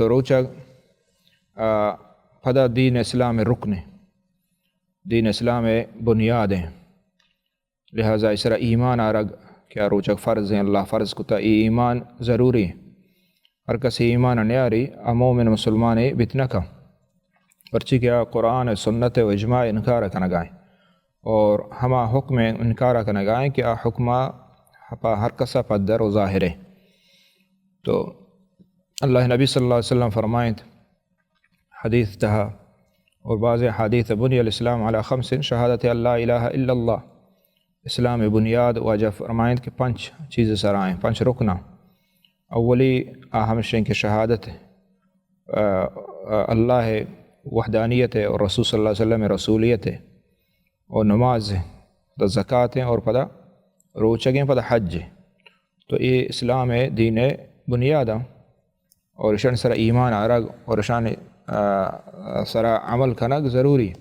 روچگ، آ، پدا دین اسلام رکن، دین اسلام بنیاد ہیں۔ لہذا اس را ایمان آرگ کہ آ روچگ فرض ہیں، اللہ فرض کتا، اے ایمان ضروری ہیں۔ ہر کس ایمان نیاری، آ مومن مسلمان بیت نہ کن۔ پرچی کہ آ قرآن و سنت و اجماع انکار کنگائیں اور ہما حکم انکار کنگائیں کہ آ حکمہ پا ہر کسا پدر و ظاہر ہے۔ تو اللہ نبی صلی اللہ علیہ وسلم فرمائیں حدیث تہا، اور بعض حدیث، بنی الاسلام علی خمس، شہادت ان لا الہ الا اللہ، اسلام بنیاد واجہ فرمائیں کہ پنچ چیز سرائیں، پنچ رکن۔ اولی آ ہمشیں کہ شہادت، آ، آ، اللہ وحدانیت اور رسول صلی اللہ علیہ وسلم رسولیت اور نماز، پدا زکات ہیں اور پدا روچگیں، پدا حج ہیں۔ تو یہ اسلام ہے، دین ہے، بنیاد ہیں۔ اور اشان سرا ایمان آرگ اور اشان، آ، سرا عمل کنگ ضروری۔